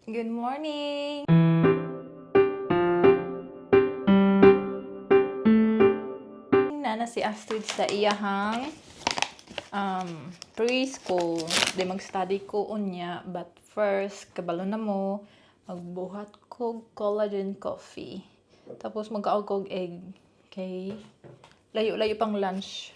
Good morning! Nana si Astrid sa iyahang preschool. Di mag-study ko unya, but first, kabalo na mo, magbuhat ko collagen coffee. Tapos magkaog kog egg. Okay? Layo-layo pang lunch.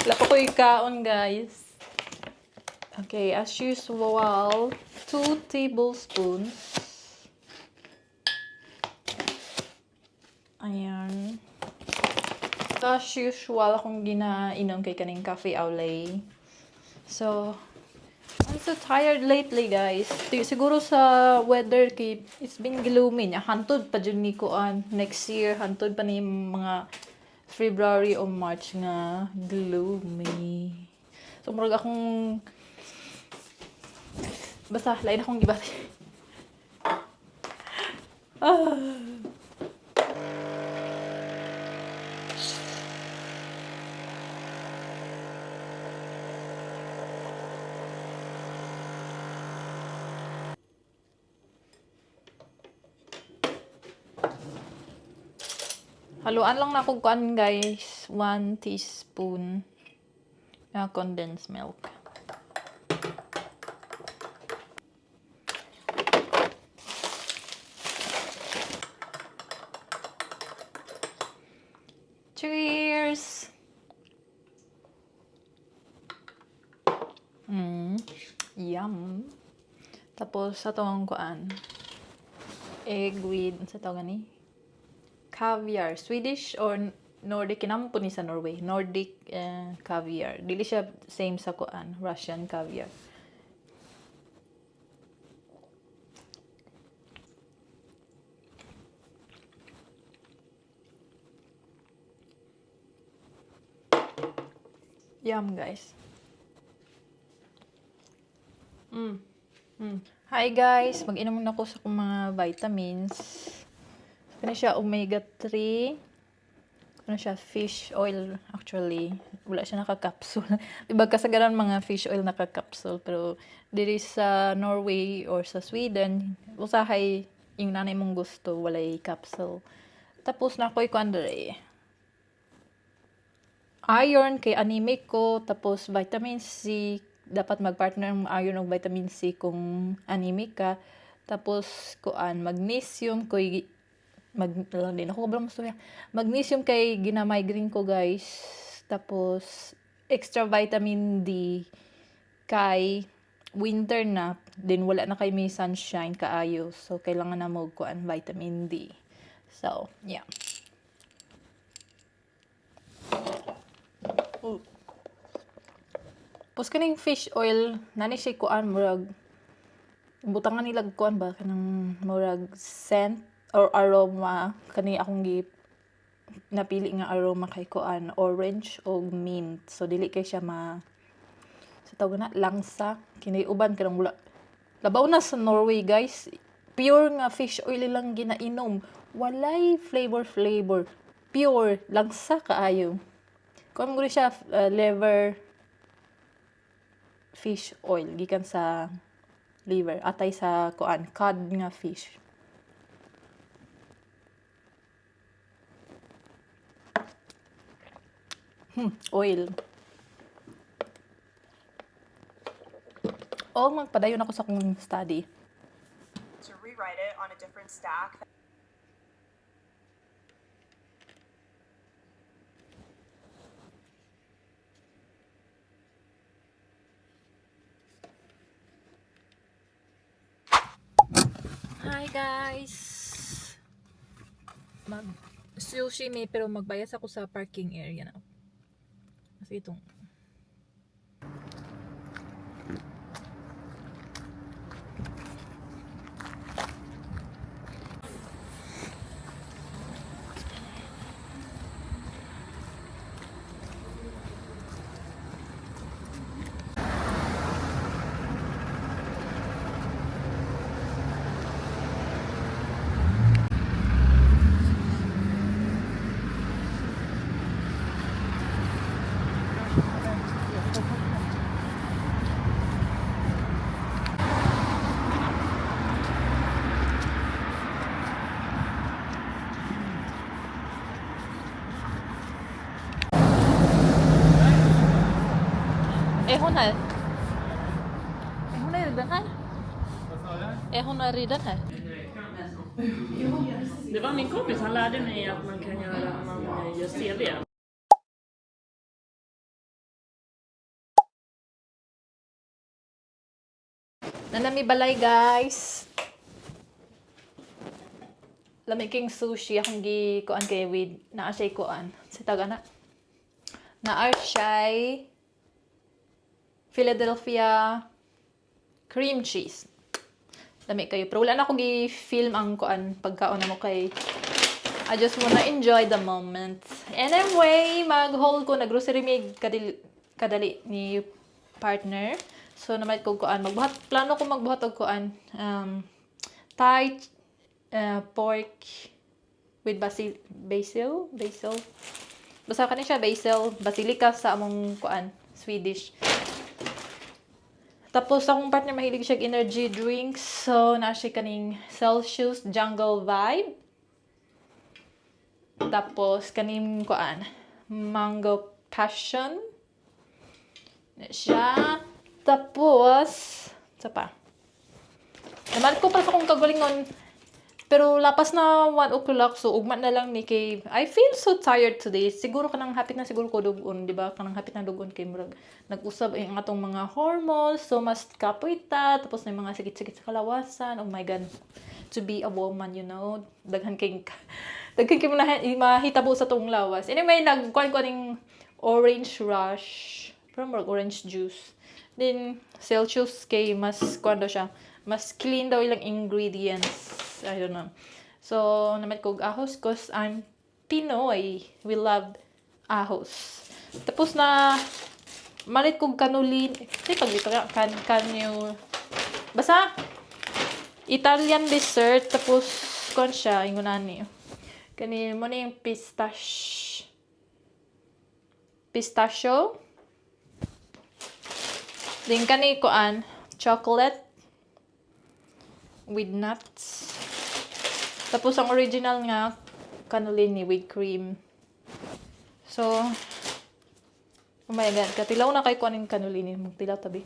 Wala pa ko ikaon, guys. Okay, as usual, 2 tablespoons. Ayan. So, as usual, akong ginainom kay kaning cafe au lait. So, I'm so tired lately, guys. Siguro sa weather kay it's been gloomy niya. Hantod pa jud ni kuan next year, hantod pa ni mga February o March nga gloomy. So, murag akong basta lain akong gibati. Ah. Haluan lang na akong kuan, guys. 1 teaspoon na condensed milk. Cheers! Yum. Tapos, sa tawang kuan, egg with, sa tawag ni? Caviar. Swedish or Nordic, kinampo ni sa Norway. Nordic caviar. Dili siya same sa kuan, Russian caviar. Yum, guys. Hi, guys. Mag-inom muna ako sa akong mga vitamins. Ano siya? Omega 3. Ano siya? Fish oil, actually. Wala siya naka-capsule. Diba kasagaran mga fish oil naka-capsule. Pero diri sa Norway or sa Sweden, usahay yung nanay mong gusto, walay capsule. Tapos na ako'y kuan diri. Iron kay anemic ko, tapos vitamin C, dapat magpartner ang iron ug vitamin C kung anemic ka. Tapos kuan magnesium koy mag di na ako kabalo mastorya. Magnesium kay gina-migraine ko, guys. Tapos extra vitamin D kay winter na din, wala na kay may sunshine kaayo. So kailangan na mo kuan vitamin D. So, yeah. Oh. Tapos kaning fish oil, nani siya kuan murag butangan nila kuan ba kanang murag scent or aroma. Kani akong gi napili nga aroma kay kuan orange o mint. So dili kay siya ma sa tawag na langsa kini uban kanang wala. Labaw na sa Norway, guys. Pure nga fish oil lang ginainom. Walay flavor flavor. Pure langsa kaayo. Kuan mo siya liver fish oil gikan sa liver atay sa kuan cod nga fish. Oil. O magpadayon ako sa akong study. To rewrite it on a different stack. Hi, guys. Mag sushi may pero magbayas ako sa parking area na. Kasi itong Här? Är hon redan här? Är hon redan här? Det var min kompis, han lärde mig att man kan göra, man gör CV. Naa na mi balay, guys. Lami king sushi akong gi kuan kay with naa siya kuan. Sa taga na. Naa siya Philadelphia cream cheese. Lami kayo. Pero wala na ako gi-film ang kuan pagkaon namo kay I just wanna enjoy the moment. Anyway, mag-haul ko. Nag-grocery mi kadali, kadali ni partner. So, namalit ko kuan. Magbuhat, plano ko magbuhat og kuan. Thai pork with basil, basil? Basil? Basta kani siya, basil, basilica sa among kuan, Swedish. Tapos akong partner, mahilig siya og energy drinks. So, naa siya kaning Celsius Jungle Vibe. Tapos kaning kuan, Mango Passion. Na siya. Tapos, isa pa. Naman ko pa sa akong kagalingon. Pero lapas na 1 o'clock, so ugma na lang ni kay I feel so tired today. Siguro kanang hapit na siguro ko dugon, di ba? Kanang hapit na dugon kay murag nag-usab ang atong mga hormones, so mas kapoy ta, tapos na yung mga sakit-sakit sa kalawasan. Oh my God. To be a woman. Daghan kay mahitabo sa tong lawas. Anyway, nagkuan ko ning Orange Rush. Pero murag orange juice. Then, Celsius kay mas kuan daw siya. Mas clean daw ilang ingredients. I don't know. So, namalit ko og ahos 'cause I'm Pinoy. We love ahos. Tapos na, malit kog kanulin. Ay, pag dito kan yung, basta, Italian dessert. Tapos, kuan siya, ingon ani. Kani mo na yung pistache. Pistachio. Then kani kuan, chocolate with nuts. Tapos ang original nga cannellini with cream. So, oh my God, katilaw na kay kuan yung cannellini. Magtilaw tabi.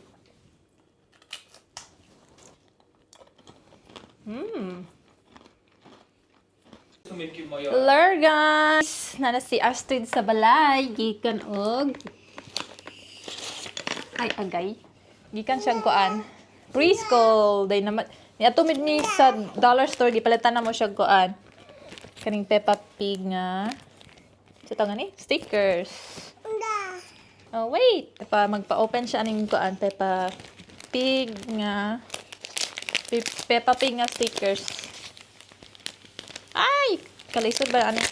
Så mycket man gör. Hello guys! Naa na si Astrid sa balay. Gikan og, ay, agay. Gikan siya kuan. Preschool. Day naman. Ni ato mid ni sa dollar store, gipalitan na mo siya kuan. Kaning Peppa Pig nga. Sa tawag ni? Stickers. Oh, wait. Pa magpa-open siya aning kuan Peppa Pig nga. Peppa Pig nga stickers. Ay! Kalisod ba ano?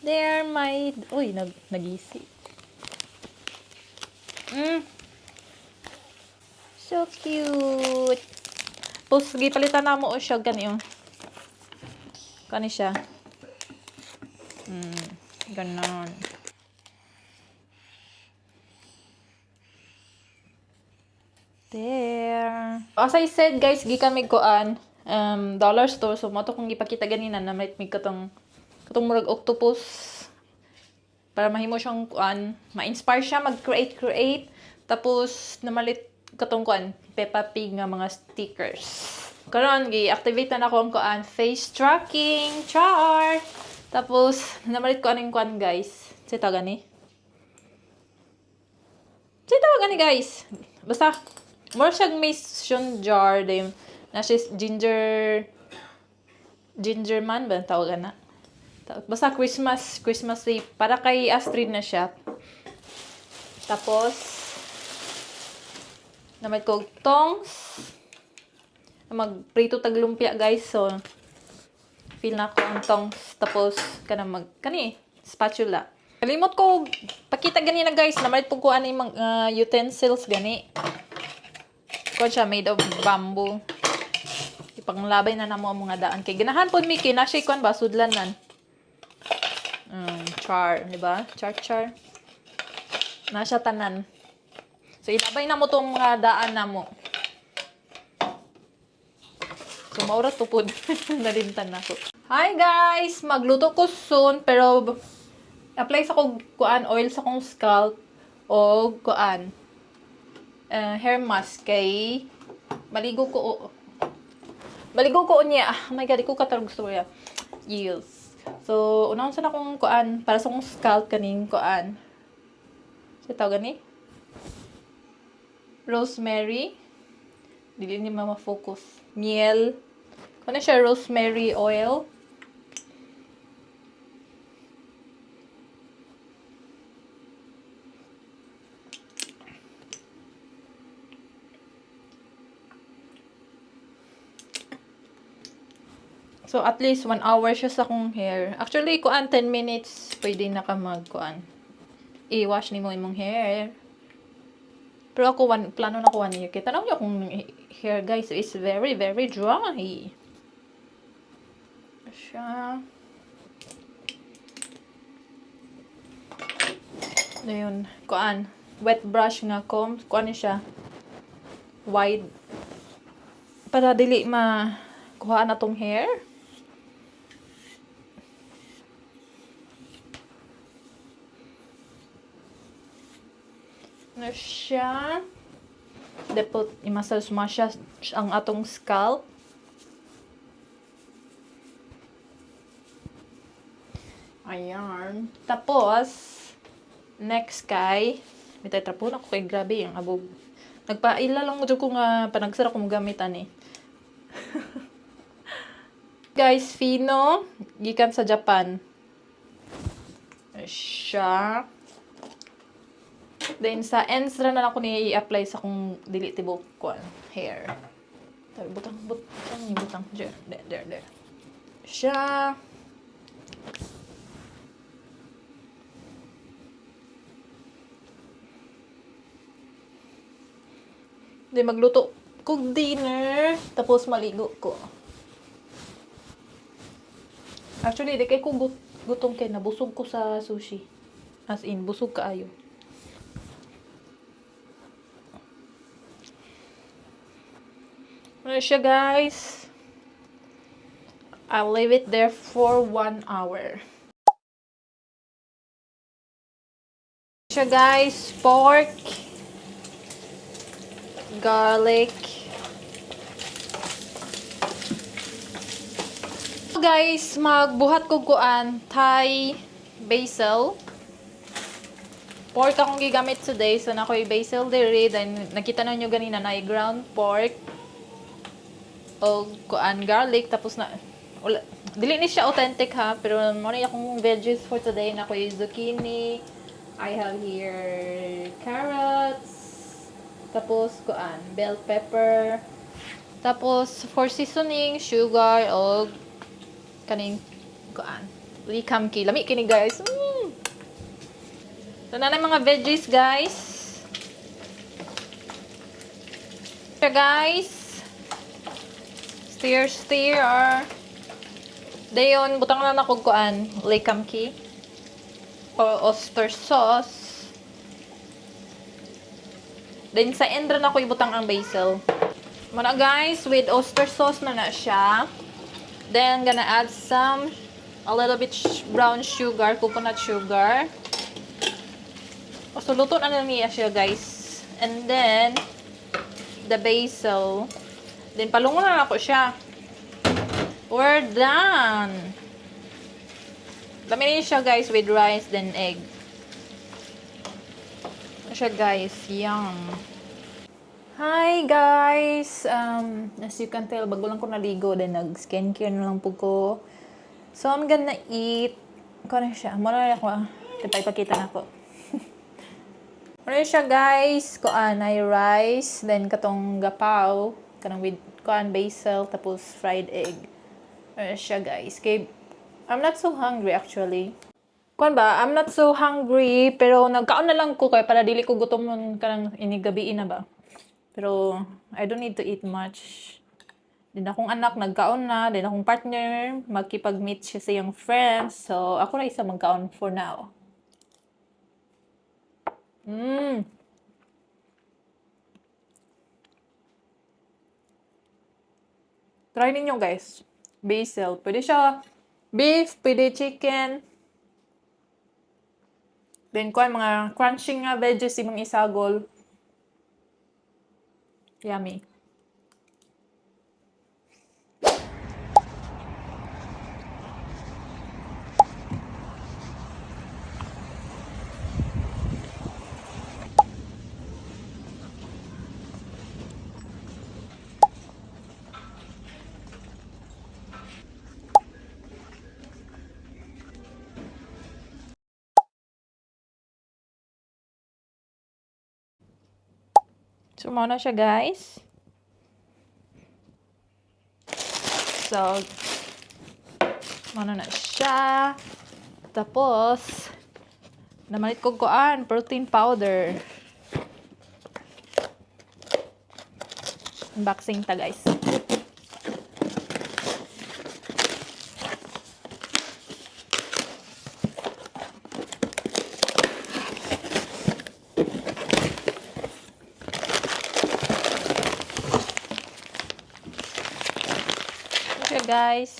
There my. Uy, nagisi. So cute. Tapos, gipalitan na mo siya gani oh. Kani siya. Ganon. There. As I said, guys, gikan mig kuan dollar store. So, mo to kong gipakita ganina na may mig katong murag octopus para mahimo siyang kuan, ma-inspire siya mag-create create. Tapos namalit katong kuan Peppa Pig nga mga stickers. Karon gi-activate na nako ang kuan face tracking char. Tapos namalit ko aning kuan, guys. Sa tawag ani? Sa tawag ani, guys? Basta more siyang mason jar din. Na siya ginger ginger man ba ang tawag ana? Basta Christmas, Christmas tree. Para kay Astrid na siya. Tapos, namalit ko og tongs. Magprito tag lumpia, guys. So, feel na ako ang tongs. Tapos, kana mag, kani, spatula. Kalimot ko, pakita gani na, guys. Namalit po ko ano yung mga utensils gani. Kuan siya, made of bamboo. Ipanglabay na namo ang mga daan. Kay ganahan pod mi kay na siya kuan ba sudlan nan. Char, di ba? Char char. Na siya tanan. So ilabay na mo tong mga daan na mo. So maura to pud. Nalimtan na ko. Hi guys! Magluto ko soon pero Apply sa kog kuan oil sa kong scalp o kuan hair mask kay maligo ko maligo ko unya. Oh my God, di ko katarog storya. Yes. So, unahon sa na akong kuan para sa akong scalp kaning kuan. Sa tawag gani? Rosemary. Dili ni mama focus. Miel. Kuno siya rosemary oil. So, at least 1 hour siya sa akong hair. Actually, kuan, 10 minutes, pwede na ka mag, kuan. I-wash nimo imong hair. Pero ako, plano na ko 1 year. Kaya tanaw niyo akong hair, guys, is very, very dry. Siya. Ayun, kuan. Wet brush nga comb. Kuan ni siya. Wide. Para dili ma kuhaan na tong hair. Ano siya? Depot, i-massage mo siya ang atong scalp. Ayan. Tapos, next kay, may trapon ako kay grabe yung abog. Nagpaila lang ko nga panagsara ko gamit ani. Guys, Fino, gikan sa Japan. Siya. Then sa ends ra na lang ko ni i-apply sa kung dili tibok ko hair. Tabi butang butang ni butang there there there. There. Siya. Di magluto kog dinner tapos maligo ko. Actually, di kay ko gutom kay nabusog ko sa sushi. As in, busog kaayo. Ano siya, guys? I'll leave it there for 1 hour. Siya, guys, pork, garlic. Guys, magbuhat ko kuan Thai basil. Pork akong gigamit today. So, na ako'y basil diri. Then, nakita na nyo ganina na ground pork o kuan garlic. Tapos na, wala, dili ni siya authentic ha, pero mo na akong veggies for today. Na ako'y zucchini. I have here carrots. Tapos kuan bell pepper. Tapos for seasoning, sugar o kaning kuan likam ki. Lami kini, guys. So, na mga veggies, guys. So, guys. Stir, stir. Dayon, butang na nako kuan, likam ki. Or oyster sauce. Then sa end ra nako ibutang ang basil. Muna guys, with oyster sauce na na siya. Then gonna add some a little bit brown sugar, coconut sugar. So luto na na niya siya, guys. And then the basil. Then palungon na nako siya. We're done. Lami ni siya, guys, with rice then egg. Ano siya, guys, yum. Hi guys! As you can tell, bago lang ko naligo, then nag-skincare na lang po ko. So, I'm gonna eat. Kuno siya. Muna na ako ah. Diba, ipakita na ko. Ano siya, guys? Kuan ay rice, then katong gapaw, kanang with kuan basil, tapos fried egg. Ano siya, guys? Kay, I'm not so hungry actually. Kuan ba, I'm not so hungry, pero nagkaon na lang ko kay para dili ko gutom nun kanang inigabi na ba. Pero I don't need to eat much. Din akong anak nagkaon na, din akong partner magkipag-meet siya sa iyang friends. So ako ra isa magkaon for now. Try ninyo, guys. Basil. Pwede siya beef, pwede chicken. Then kuan, mga crunchy nga veggies imong isagol. Yummy. So, mao na siya, guys. So, mao na siya. Tapos, namalit ko kuan, protein powder. Unboxing ta, guys. Ito siya, guys.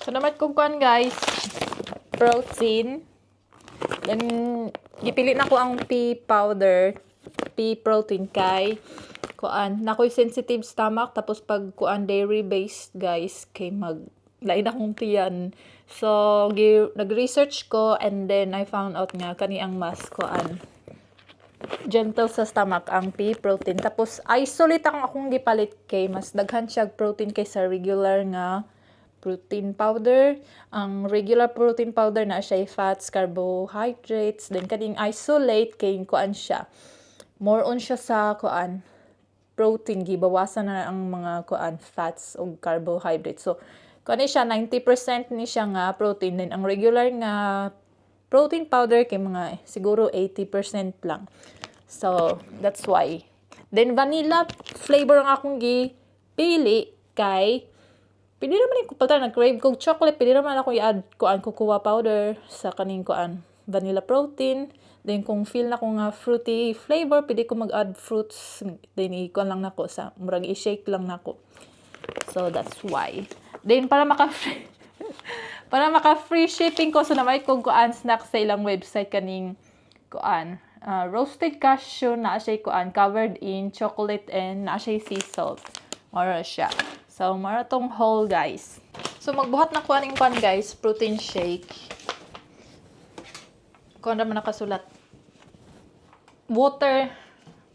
So, namat ko kuan, guys. Protein. Then, gipili na ko ang pea powder. Pea protein kay kuan. Nakoy sensitive stomach. Tapos, pag kuan dairy based, guys, kay mag lain akong tiyan. So, nag-research ko and then I found out nga kani ang mas kuan gentle sa stomach ang pea protein. Tapos, isolate ang akong gipalit kay mas daghan siya protein kaysa regular nga protein powder. Ang regular protein powder na siya fats, carbohydrates. Then, kaning isolate kay kuan siya. More on siya sa kuan protein, gibawasan na ang mga kuan fats o carbohydrates. So, kuan ni siya 90% ni siya nga protein. Then ang regular nga protein powder kay mga siguro 80% lang. So, that's why. Then vanilla flavor ang akong gipili kay pwede naman yung kupaltan, nag-crave kog chocolate, pwede naman ako i-add kuan cocoa powder sa kaning kuan vanilla protein. Then kung feel na ko nga fruity flavor, pwede ko mag-add fruits. Then i-kuan lang nako sa murag i-shake lang nako. So that's why. Then para maka free shipping ko, so namay kog kuan snack sa ilang website kaning kuan roasted cashew na siya kuan covered in chocolate and na siya sea salt. Mara siya. So mara tong whole, guys. So magbuhat na kuan ning kuan, guys, protein shake. Kuan naman nakasulat. Water.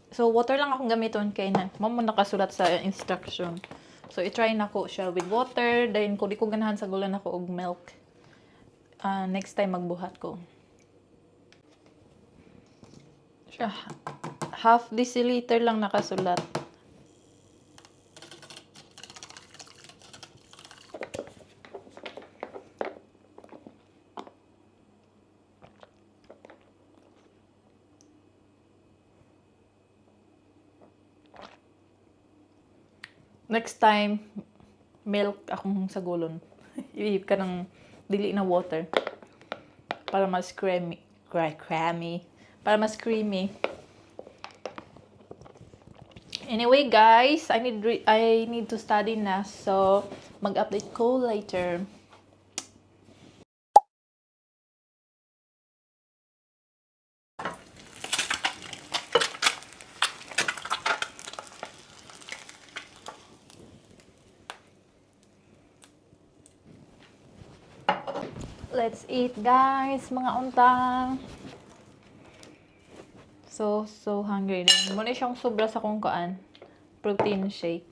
So water lang akong gamiton kay na mao man nakasulat sa instruction. So i-try na ko siya with water, then kung di ko ganahan sa gulan ako og milk. Ah, next time magbuhat ko. Siya, half deciliter lang nakasulat. Next time, milk akong sagulon. Iihip ka ng dili na water. Para mas creamy. Creamy. Para mas creamy. Anyway, guys, I need to study na. So, mag-update ko later. Let's eat, guys, mga untang. So, so hungry din. Muna siyang sobra sa kong kuan. Protein shake.